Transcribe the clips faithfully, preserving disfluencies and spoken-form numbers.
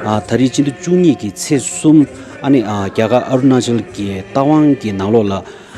ཨ་ད་རེས་སྤྱི་ཟླ་བཅུ་གཉིས་ཀྱི་ཚེས་གསུམ། ཨ་ནི་ཨ་རྒྱ་གར་ཨ་རུ་ན་ཅལ་གྱི་རྟ་དབང་གི་ནང་ལོགས་ལ།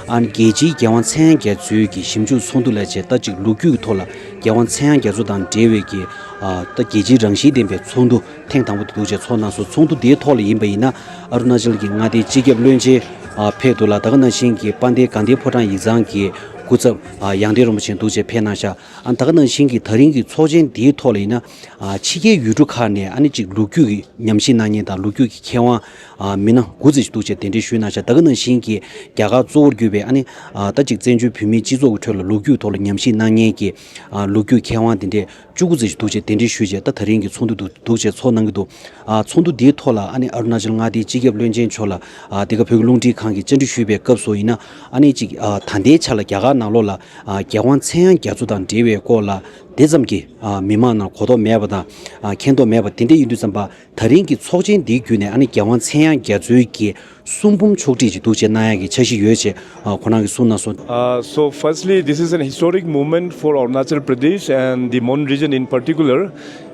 ཨ་ནི་རྒྱལ་སྤྱིའི་རྒྱལ་དབང་ཚངས་དབྱངས་རྒྱ་མཚོའི་གི་ཞིབ་འཇུག་ཚོགས་འདུ་ལ་བྱས། ད་ཅིག་ལོ་རྒྱུས་ཀྱི་ཐོག་ལ་རྒྱལ་དབང་ཚངས་དབྱངས་རྒྱ་མཚོ་དང་འབྲེལ་བའི་གི་ཨ་ད་རྒྱལ་སྤྱིའི་རང་བཞིན་ལྡན་པའི་ཚོགས་འདུ་ཐེངས་དང་པོ་དེ་འདུག་བྱས་ཚོགས་གནང་སོང་། ཚོགས་འདུ་དེའི་ཐོག་ལ་ཡིན་པ་ཡིན་ན། ཨ་རུ་ན་ཅལ་གྱི་མངའ་སྡེའི་སྤྱི་ཁྱབ་བློན་ཆེན་ཨ་ཕེབས་འདུག་ལ། ད་ག་ནང་བཞིན་གྱི་དཔལ་ལྡན་དགའ་ལྡན་ཕོ་བྲང་ཡིག་ཚང་གི་སྐུ་ཚབ་ཨ་ཡང་སྟེང་རིན་པོ་ཆེ་འདུག་བྱས་ཕེབས་གནང་ཤག་ཨ་ད་ག་ནང་བཞིན་གྱི་ད་རིང་གི་ཚོགས་ཆེན་འདིའི་ཐོག་ལ་ཡིན་ན། ཨ་ཕྱི་རྒྱལ་ཡུལ་གྲུ་ཁག་ནས་ཨ་ནི་ཅིག་ལོ་རྒྱུས་ཀྱི་ཉམས་ཞིབ་གནང་མཁན་དང་ལོ་རྒྱུས་ཀྱི་མཁས་དབང་ཨ་མི་སྣ་དགུ་ཙམ་ཞིག་འདུག་བྱས་གདན་འདྲེན་ཞུས་གནང་ཤག་ད་ག་ནང་བཞིན་གྱི་རྒྱ་གར་གཙོ་བོར་གྱུར་པའི་ཨ་ནི་ཨ་ད་ཅིག་བཙན་བྱོལ་བོད་མིའི་སྤྱི་ཚོགས་ཀྱི་ཁྲོད་ལ་ལོ་རྒྱུས་ཐོག་ལ་ཉམས་ཞིབ་གནང་མཁན་གྱི་ཨ་ལོ་རྒྱུས་མཁས་དབང་དེ་འདྲས་བཅུ་དགུ་ཙམ་ཞིག་འདུག་བྱས་གདན་འདྲེན་ཞུས་བྱས། ད་ད་རིང་གི་ཚོགས་འདུ་འདུག་འདུག་བྱས་ཚོགས་གནང་གི་འདུག་ཨ་ཚོགས་འདུ་འདིའི་ཐོག་ལ་ཨ་ནི་ཨ་རུ་ན་ཅལ་མངའ་སྡེའི་སྤྱི་ཁྱབ་བློན་ཆེན་མཆོག་ལ་ཨ་འདི་ག་བོད་ཀྱི་རླུང་འཕྲིན་ཁང་གིས་བཅར་འདྲི་ཞུས་པའི་སྐབས་སུ་ཡིན་ན། ཨ་ནི་ཅིག་ཨ་ད་ལྟའི་ཆ་ལ་རྒྱ་གར་ནང་ལོགས་ལ་ཨ་རྒྱལ་དབང་ཚངས་དབྱངས་རྒྱ་མཚོ་དང་འབྲེལ་བའི་སྐོར་ལ་དེ་ཙམ་གྱི་ཨ་མི་མང་ནང་གོ་རྟོགས་མེད་པ་དང་། ཨ་མཁྱེན་རྟོགས་མེད་པ་དེ་འདྲ་ཡིན་དུས་ཙམ་པ། ད་རིང་གི་ཚོགས་ཆེན་འདིའི་བརྒྱུད་ནས་ཨ་ནི་རྒྱལ་དབང་ཚངས་དབྱངས་རྒྱ་མཚོའི་གི་གསུང་འབུམ་ཕྱོགས་བསྒྲིགས་ཅིག་འདུག་བྱས་གནང་ཡག་གི་འཆར་གཞི་ཡོད་ཅེས་ཨ་ཁོ་རང་གིས་གསུངས་གནང་སོང་། Uh, so firstly, this is an historic moment for Arunachal Pradesh and the Mon region in particular,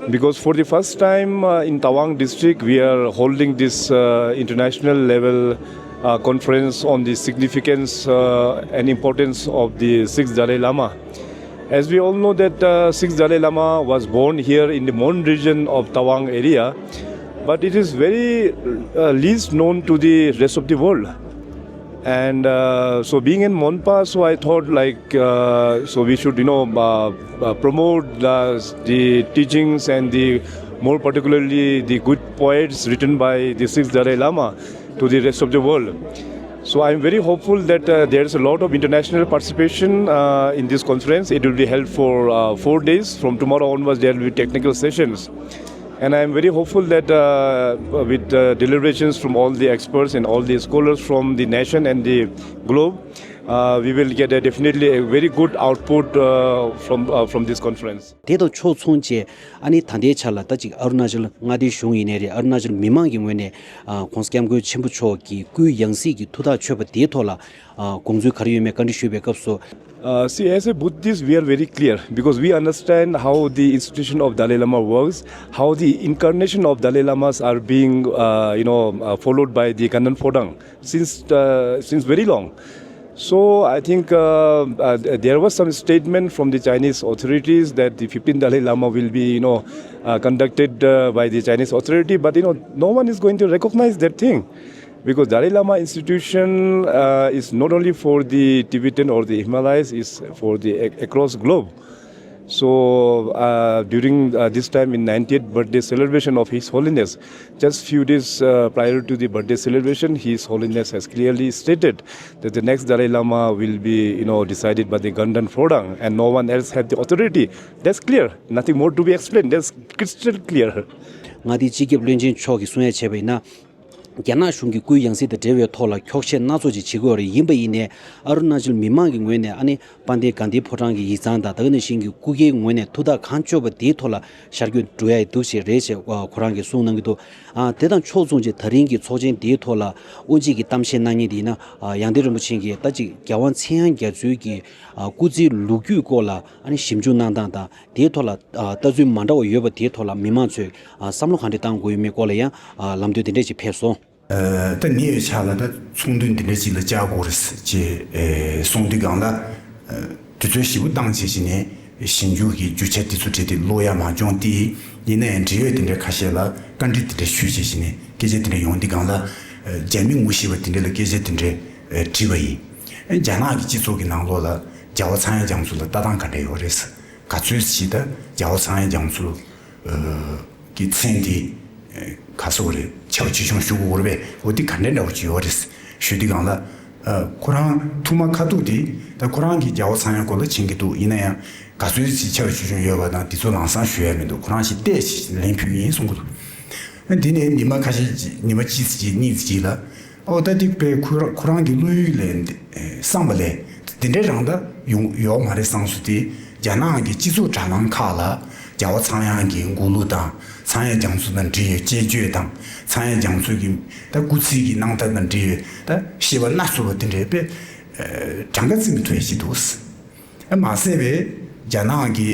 because for the first time uh, in Tawang district, we are holding this uh, international level uh, conference on the significance uh, and importance of the sixth Dalai Lama. As we all know that uh, sixth Dalai Lama was born here in the Mon region of Tawang area, but it is very uh, least known to the rest of the world. And uh, so being in Monpa, so I thought like, uh, so we should, you know, uh, uh, promote the, the teachings and the more particularly the good poets written by the sixth Dalai Lama to the rest of the world. So I'm very hopeful that uh, there's a lot of international participation uh, in this conference. It will be held for uh, four days. From tomorrow onwards, there will be technical sessions. And I am very hopeful that uh, with uh, deliberations from all the experts and all the scholars from the nation and the globe, uh, we will get a definitely a very good output uh, from uh, from this conference. དེ་དང་ཕྱོགས་མཚུངས་བཅས་ཨ་ནི་ད་ལྟའི་ཆ་ལ་ད་ཅིག་ཨ་རུ་ན་ཅལ་མངའ་སྡེའི་གཞུང་ཡིན་ནའི་རེད། ཨ་རུ་ན་ཅལ་མི་མང་གི་ངོས་ནས་ཨ་༸གོང་ས་༸སྐྱབས་མགོན་ཆེན་པོ་མཆོག་གི་སྐུའི་ཡང་སྲིད་ཀྱི་ཐུགས་ཐག་ཆོད་པ་དེའི་ཐོག་ལ་ཨ་དགོངས་ཚུལ་ག་རེ་ཡོད་མེད་བཀའ་འདྲི་ཞུས་པའི་སྐབས་སུ། Uh, see, as a Buddhist, we are very clear because we understand how the institution of Dalai Lama works, how the incarnation of Dalai Lamas are being, uh, you know, uh, followed by the Ganden Phodrang since uh, since very long. So I think uh, uh, there was some statement from the Chinese authorities that the fifteenth Dalai Lama will be, you know, uh, conducted uh, by the Chinese authority, but you know, no one is going to recognize that thing. Because Dalai Lama institution uh, is not only for the Tibetan or the Himalayas, it's for the ac- across globe. So uh, during uh, this time in ninetieth birthday celebration of His Holiness, just few days uh, prior to the birthday celebration, His Holiness has clearly stated that the next Dalai Lama will be, you know, decided by the Ganden Phodrang, and no one else have the authority. That's clear. Nothing more to be explained. That's crystal clear. མངའ་སྡེའི་སྤྱི་ཁྱབ་བློན་ཆེན་མཆོག་གིས་གསུང་ཡ་བྱས་པ་ཡིན་ན། རྒྱ་ནག་གཞུང་གིས་སྐུའི་ཡང་སྲིད་དང་འབྲེལ་བའི་ཐོག་ལ་འཁྱོག་བཤད་སྣ་ཚོགས་ཅིག་བྱེད་ཀྱི་ཡོད་རེད། ཡིན་པ་ཡིན་ནའི་ཨ་རུ་ན་ཅལ་མི་མང་གི་ངོས་ནས་ཨ་ནི་དཔལ་ལྡན་དགའ་ལྡན་ཕོ་བྲང་གི་ཡིག་ཚང་དང་། ད་ག་ནང་བཞིན་གྱི་སྐུ་སྒེར་ངོས་ནས་ཐུགས་ཐག་གང་གཅོད་པ་དེའི་ཐོག་ལ་ཤར་བསྐྱོད་འགྲོ་ཡ་འདུག་ཅེས་རེད་ཅེས་ཨ་ཁོ་རང་གིས་གསུངས་གནང་གི་འདུག་ཨ་དེ་དང་ཕྱོགས་མཚུངས་ཀྱི་ད་རིང་གི་ཚོགས་ཆེན་དེའི་ཐོག་ལ་དབུ་འབྱེད་ཀྱི་གཏམ་བཤད་གནང་མཁན་དེ་ཡིན་ན། ཨ་ཡང་སྟེང་རིན་པོ་ཆེ་གིས་ད་ཅིག་རྒྱལ་དབང་ཚངས་དབྱངས་རྒྱ་མཚོའི་གི་ཨ་སྐུ་ཚེའི་ལོ་རྒྱུས་སྐོར་ལ་ཨ་ནི་ཞིབ་འཇུག་གནང་སྟངས་དང་། དེའི་ཐོག་ལ་ཨ་ལྟ་ཚུལ་མ་འདྲ་བ་ཡོད་པ་དེའི་ཐོག་ལ་མི་མང་ཚོས་ཨ་བསམ་བློ་གང་འདྲ་བཏང་དགོས་ཡོད་མེད་སྐོར་ལ་ཡང་ཨ་ལམ་སྟོན་དེ་འདྲས་ཅིག་ཕེབས་སོང་། ཨ་ད་ངའི་ཆ་ལ་ད་ཚོགས་འདུ་འདི་འདྲ་ཅིག་ལ་བཅར་དགོས་རེད་ཅེས་ཨེ་གསུངས་དུས་སྒང་ལ། ཨ་དུས་ཚོད་ཞེ་པོ་བཏང་བྱས་བྱས་ནས་ཞིབ་འཇུག་གི་རྒྱུ་ཆ་དེ་ཚོ་བྲིས་ཏེ་ཀློག་ཡ་མ་བྱུང་སྟེ། ཡིན་ན་ཡང་འབྲེལ་ཡོད་དེ་འདྲ་ཁ་ཤས་ལ་བཀའ་འདྲི་དེ་འདྲ་ཞུས་བྱས་བྱས་ནས་སྐད་ཆ་དེ་འདྲ་ཡོང་དུས་སྒང་ལ། ཨ་རྒྱ་མི་ངོ་ཤེས་པ་དེ་འདྲ་ལ་སྐད་ཆ་དེ་འདྲ་ཨེ་དྲིས་པ་ཡིན། ཨེ་རྒྱ་ནག་གི་སྤྱི་ཚོགས་ཀྱི་ནང་ལོགས་ལ་རྒྱལ་བ་ཚངས་དབྱངས་རྒྱ་མཚོ་ལ་ལྟ་སྟངས་ག་འདྲ་ཡོད་རེད། ག་ཚོད་ཅིག་ད་རྒྱལ་བ་ཚངས་དབྱངས་རྒྱ་མཚོ་ཨ་གི་མཚན་དེ་ཨ་ག་ཟེར་དགོས་རེད། ཆེ་བ་ཆེ་ཆུང་ཞུ་དགོས་རེད་པས། འོ་དེ་ག་འདྲ་འདྲ་བོ་ཅིག་ཡོད་རེད་ཞུ་དུས་སྒང་ལ། ཨ་ཁོ་རང་ཐུགས་མ་ཁ་ཐུག་དེ་ད་ཁོ་རང་གིས་རྒྱལ་བ་ཚངས་དབྱངས་སྐོར་ལ་མཁྱེན་གྱི་འདུག་ཡིན་ན་ཡང་ག་ཚོད་ཅིག་ཆེ་བ་ཆེ་ཆུང་ཡོད་པ་དང་དེ་ཚོ་ལམ་སང་ཞུ་ཡ་མི་འདུག་ཁོ་རང་ཞིག་བལྟས་ཤིག་ལན་ཕུལ་གྱི་ཡིན་གསུང་གི་འདུག་ཨ་དེ་ནས་ཉི་མ་ཁ་ཤས་ཅིག་ཉི་མ་གཅིག་ཙམ་ཅིག་གཉིས་ཙམ་ཅིག་ལ། ཨོ་ད་ཐིག་པའི་ཁོ་རང་ཁོ་རང་གི་བློ་ཡུལ་ལས་བསམ་པ་ལས་དེ་འདྲའི་རང་ད་ཡོང་ཡོག་མ་རེད་བསམ་སོང་། དེ་རྒྱ་ནག་གི་སྤྱི་ཚོགས་དྲ་ལམ་ཁག་ལ་རྒྱལ་བ་ཚངས་དབྱངས་ཀྱི་མགུར་གླུ་དང་། ཚངས་དབྱངས་རྒྱ་མཚོ་དང་འབྲེལ་ཡོད་དཔྱད་བརྗོད་དང་། ཚངས་དབྱངས་རྒྱ་མཚོ་གི་ད་སྐུ་ཚེ་གི་གནང་སྟངས་དང་འབྲེལ་ཡོད་ད་བཤད་པ་སྣ་ཚོགས་པ་དེ་འདྲའི་དཔེ་གྲངས་ཀ་བརྩི་མི་ཐུབ་ཡ་ཞིག་འདུག་ཨ་མ་ཟད་པའི་རྒྱ་ནག་གི་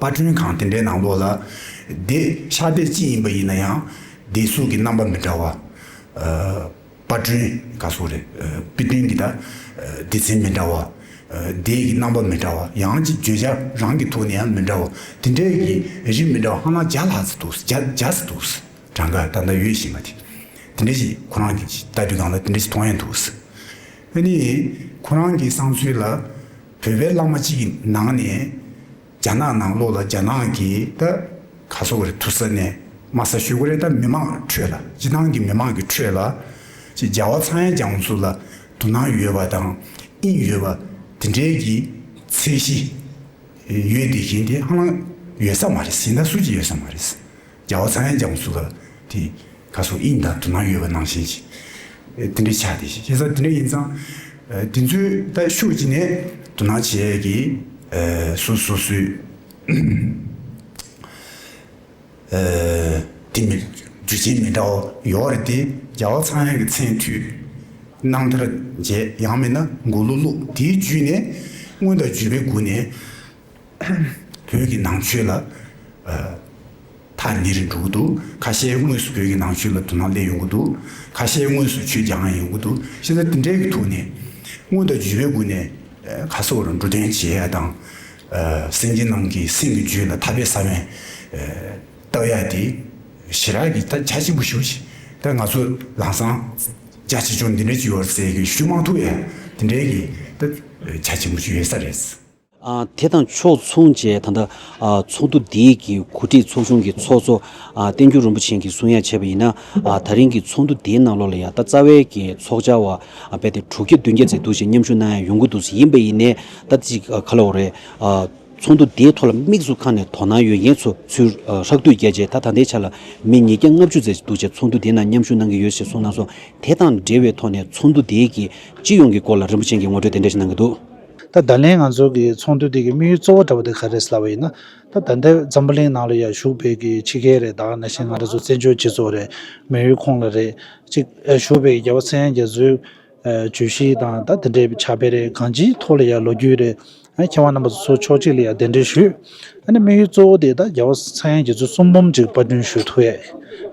པར་སྐྲུན་ཁང་དེ་འདྲའི་ནང་ལོགས་ལ་ སྡེ་ཤག་སྡེ་གཅིག་ཡིན་པ་ཡིན་ན་ཡང་སྡེ་གཟུགས་ཀྱི་རྣམ་པ་མི་འདྲ་བ། ཨ། པར་སྐྲུན་ག་སོགས་རེད། ཨ། དཔེ་སྟོན་གྱི་ད། ཨ། སྡེ་ཚན་མི་འདྲ་བ། ཨ། སྡེ་ཡི་རྣམ་པ་མི་འདྲ་བ། ཡང་ཅིག་བརྗོད་བྱ་རང་གི་ཐོག་ནས་ཡང་མི་འདྲ་བ། དེ་འདྲའི་གི་རིགས་མི་འདྲ་བ་ཧ་ལམ་བརྒྱ་ལྷག་ཙམ་འདུག་བརྒྱ་བརྒྱ་ཙམ་འདུག་གྲངས་ཀ་ད་ལྟ་ཡོད་བཞིན་པ་དེ། དེ་འདྲ་ཞིག་ཁོ་རང་གི་ལྟ་དུས་སྒང་ལ་དེ་འདྲ་ཞིག་མཐོང་ཡ་འདུག་ཨ་ནི་ཁོ་རང་གི་བསམ་ཚུལ་ལ་བོད་པའི་བླ་མ་གཅིག་གི་ནང་ནས་རྒྱ་ནག་ནང་ལོགས་ལ་རྒྱ་ནག་གི་ད་ག་སོགས་རེད། ཐུག་ས་ནས་དམའ་ས་ཞུ་དགོས་རེད། ད་མི་མང་ཁྲོད་ལ་སྤྱི་བཏང་གི་མི་མང་གི་ཁྲོད་ལ་ཅིག་རྒྱལ་བ་ཚངས་དབྱངས་རྒྱ་མཚོ་ལ་དོ་སྣང་ཡོད་པ་དང་དབྱིངས་ཡོད་པ་དེ་འདྲའི་གི་ཚད་གཞི་ཡོད་དེ་བཞིན་དེ་ཧ་ལམ་ཡོད་ས་མ་རེད། ཟིན་ད་སུ་གཅིག་ཡོད་ས་མ་རེད། རྒྱལ་བ་ཚངས་དབྱངས་རྒྱ་མཚོ་ལ་དེ་ག་སོགས་དབྱིངས་དང་དོ་སྣང་ཡོད་པ་ནང་བཞིན་ཅིག་དེ་འདྲའི་ཆགས་དེ་བཞིན། བྱས་ཙང་དེ་འདྲ་ཡིན་ཙང་དེ་ཚོའི་ད་ཤུགས་ཀྱིས་ནས་དོ་སྣང་བྱེད་ཡས་ཀྱི་སོ་སོ་སོའི་དེ་མི་རྒྱུ་རྐྱེན་མི་འདྲ་བ་ཡོད་རེད་དེ། རྒྱལ་བ་ཚངས་དབྱངས་ཀྱི་མཚན་ཐོས། རྣམ་ཐར་མཇལ། ཡང་མིན་ན་མགུར་གླུ་ཀློག་དེའི་བརྒྱུད་ནས་སྔོན་དང་བརྒྱུད་པའི་སྒོ་ནས་བོད་ཀྱི་ནང་ཆོས་ལ་ཐག་ཉེ་རུ་འགྲོ་གི་འདུག་ཁ་ཤས་དངོས་སུ་བོད་ཀྱི་ནང་ཆོས་ལ་དོ་སྣང་སླེབས་ཡོང་གི་འདུག་ཁ་ཤས་དངོས་སུ་ཆོས་སྦྱང་ཡ་ཡོང་གི་འདུག་བྱས་ཙང་དེ་འདྲའི་གི་ཐོག་ནས་སྔོན་དང་བརྒྱུད་པའི་སྒོ་ནས་ཁ་སོགས་རུ་འགྲོ་དོན་བྱེད་ཡ་དང་། སེམས་ཅན་རྣམས་ཀྱི་སེམས་ཀྱི་རྒྱུད་ལ་ཐར་པའི་ས་བོན་བཏབ་ཡ་དེ་ཞེ་དྲག་གི་ད་རྒྱ་ཆེན་པོ་ཞེ་པོ་ཅིག་ད་ང་ཚོ་ལམ་སང་རྒྱ་ཆེ་ཆུང་འདི་འདྲ་ཅིག་ཡོད་ཟེར་གི་ཞུ་མ་ཐུབ་ཡ་དེ་འདྲའི་གི་ད་རྒྱ་ཆེན་པོ་ཅིག་ཡོད་ས་རེད། ཨ། དེ་དང་ཕྱོགས་མཚུངས་བྱས་ད་ལྟ་ཨ་ཚོགས་འདུ་འདིའི་གི་གོ་སྒྲིག་ཚོགས་ཆུང་གི་ཚོགས་གཙོ་ཨ་བསྟན་འགྱུར་རིན་པོ་ཆེ་གིས་གསུང་ཡ་བྱས་པ་ཡིན་ན། ཨ་ད་རིང་གི་ཚོགས་འདུ་འདིའི་ནང་ལོགས་ལ་ཡ་ད་རྩ་བའི་གི་ཚོགས་བཅར་བ་ཨ་རྦད་དེ་དྲུག་བརྒྱ་བདུན་བརྒྱ་ཙམ་འདུག་ཅེས་མཉམ་ཞུགས་གནང་ཡ་ཡོང་གི་འདུག་ཡིན་པ་ཡིན་ནའི་ད་ཅིག་ཨ་ག་ལབ་དགོས་རེད། ཨ་ཚོགས་འདུ་འདིའི་ཐོག་ལ་དམིགས་སུ་བཀར་ནས་དོ་སྣང་ཡོད་མཁན་ཚོ་ཚུར་ཨ་ཧྲག་བསྡུས་བརྒྱབ་བྱས། ད་ད་ལྟའི་ཆ་ལ་མི་ཉིས་བརྒྱ་ལྔ་བཅུ་ཙམ་འདུག་ཅེས་ཚོགས་འདུ་འདིའི་ནང་མཉམ་ཞུགས་གནང་གི་ཡོད་ཅེས་གསུངས་གནང་སོང་། དེ་དང་འབྲེལ་བའི་ཐོག་ནས་ཚོགས་འདུ་འདིའི་གི་སྤྱི་ཡོངས་ཀྱི་སྐོར་ལ་རིན་པོ་ཆེ་གིས་ངོ་སྤྲོད་དེ་འདྲ་ཞིག་གནང་གི་འདུག་ད་ད་ལན་ང་ཚོ་གི་ཚོགས་འདུ་འདི་གི་དམིགས་ཡུལ་གཙོ་བོ་འདྲ་པོ་དེ་ག་རེ་ལབ་པ་ཡིན་ན། ད་ད་ལྟ་འཛམ་བུ་གླིང་ནང་ལ་ཡ་བཞུགས་པའི་གི་ཕྱི་རྒྱལ་རེད། ད་ག་ནང་བཞིན་ང་རང་ཚོ་བཙན་བྱོལ་སྤྱི་ཚོགས་རེད། མི་ཡུལ་ཁོངས་ལ་རེད། ཅིག་བཞུགས་པའི་རྒྱལ་བ་ཚངས་དབྱངས་རྒྱ་མཚོའི་བརྗོད་གཞི་དང་ད་དེ་འདྲའི་ཕྱག་དཔེ་རེད། གང་ཅིའི་ཐོག་ལ་ཡ་ལོ་རྒྱུས་རེད། ཨ་མཁས་དབང་རྣམ་པ་ཚོ་ཕྱོགས་གཅིག་ལ་ཡ་གདན་འདྲེན་ཞུས། ཨ་ནི་དམིགས་ཡུལ་གཙོ་བོ་དེ་ད་རྒྱལ་བ་ཚངས་དབྱངས་རྒྱ་མཚོའི་གསུང་འབུམ་ཅིག་པར་སྐྲུན་ཞུ་ཐུབ་ཡས།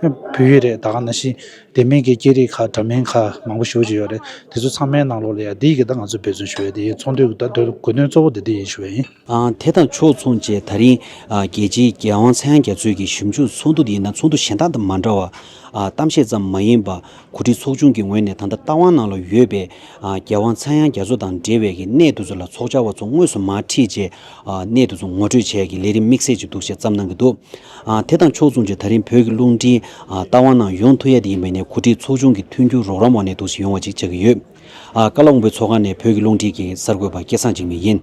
ཨ་བོད་ཡིག་རེད། ད་ག་ནང་བཞིན་དེ་མིན་གྱི་སྐད་རིགས་ཁག་འདྲ་མིན་ཁག་མང་པོ་ཞེ་པོ་ཅིག་ཡོད་རེད། དེ་ཚོ་ཚང་མའི་ནང་ལོགས་ལ་ཡ་འདི་ཡི་གི་ད་ང་ཚོ་འབད་བརྩོན་ཞུ་ཡས་དེ་ཡི་ཚོགས་འདུའི་གི་ད་དོན་དགོས་དོན་གཙོ་བོ་དེ་འདི་ཡིན་ཞུ་ཡས་ཡིན། ཨ་དེ་དང་ཕྱོགས་མཚུངས་བྱས་ད་རིང་ཨ་རྒྱལ་སྤྱིའི་རྒྱལ་དབང་ཚངས་དབྱངས་རྒྱ་མཚོའི་གི་ཞིབ་འཇུག་ཚོགས་འདུ་འདི་ཡིན་ན་ཚོགས་འདུ་གཞན་དག་དང་མ་འདྲ་བར་ཨ་གཏམ་བཤད་ཙམ་མ་ཡིན་པར་གོ་སྒྲིག་ཚོགས་ཆུང་གི་ངོས་ནས་ད་ལྟ་རྟ་དབང་ནང་ལ་ཡོད་པའི་ཨ་རྒྱལ་དབང་ཚངས་དབྱངས་རྒྱ་མཚོ་དང་འབྲེལ་བའི་གི་གནས་དེ་ཚོ་ལ་ཚོགས་བཅར་བ་ཚོ་དངོས་སུ་མར་ཁྲིད་བྱས་ཨ་གནས་དེ་ཚོ་ངོ་སྤྲོད་བྱས་ཀྱི་ལས་རིམ་དམིགས་བསལ་ཅིག་འདུག་ཅེས་བརྩམས་གནང་གི་འདུག་ཨ་དེ་དང་ཕྱོགས་མཚུངས་ཀྱི་ད་རིང་བོད་ཀྱི་རླུང་འཕྲིན་ཨ་རྟ་དབང་ནང་ཡོང་ཐུབ་ཡ་དེ་ཡིན་པ་ནས་གོ་སྒྲིག་ཚོགས་ཆུང་གི་མཐུན་འགྱུར་རོགས་རམ་འོག་ནས་འདུག་ཅེས་ཡོང་བ་ཅིག་ཆགས་ཀྱི་ཡོད། ཨ་ཀ་ལ་ཝང་པོའི་ཚོགས་ཁང་ནས་བོད་ཀྱི་རླུང་འཕྲིན་གྱི་གསར་འགོད་པ་སྐལ་བཟང་འཇིགས་མེད་ཡིན།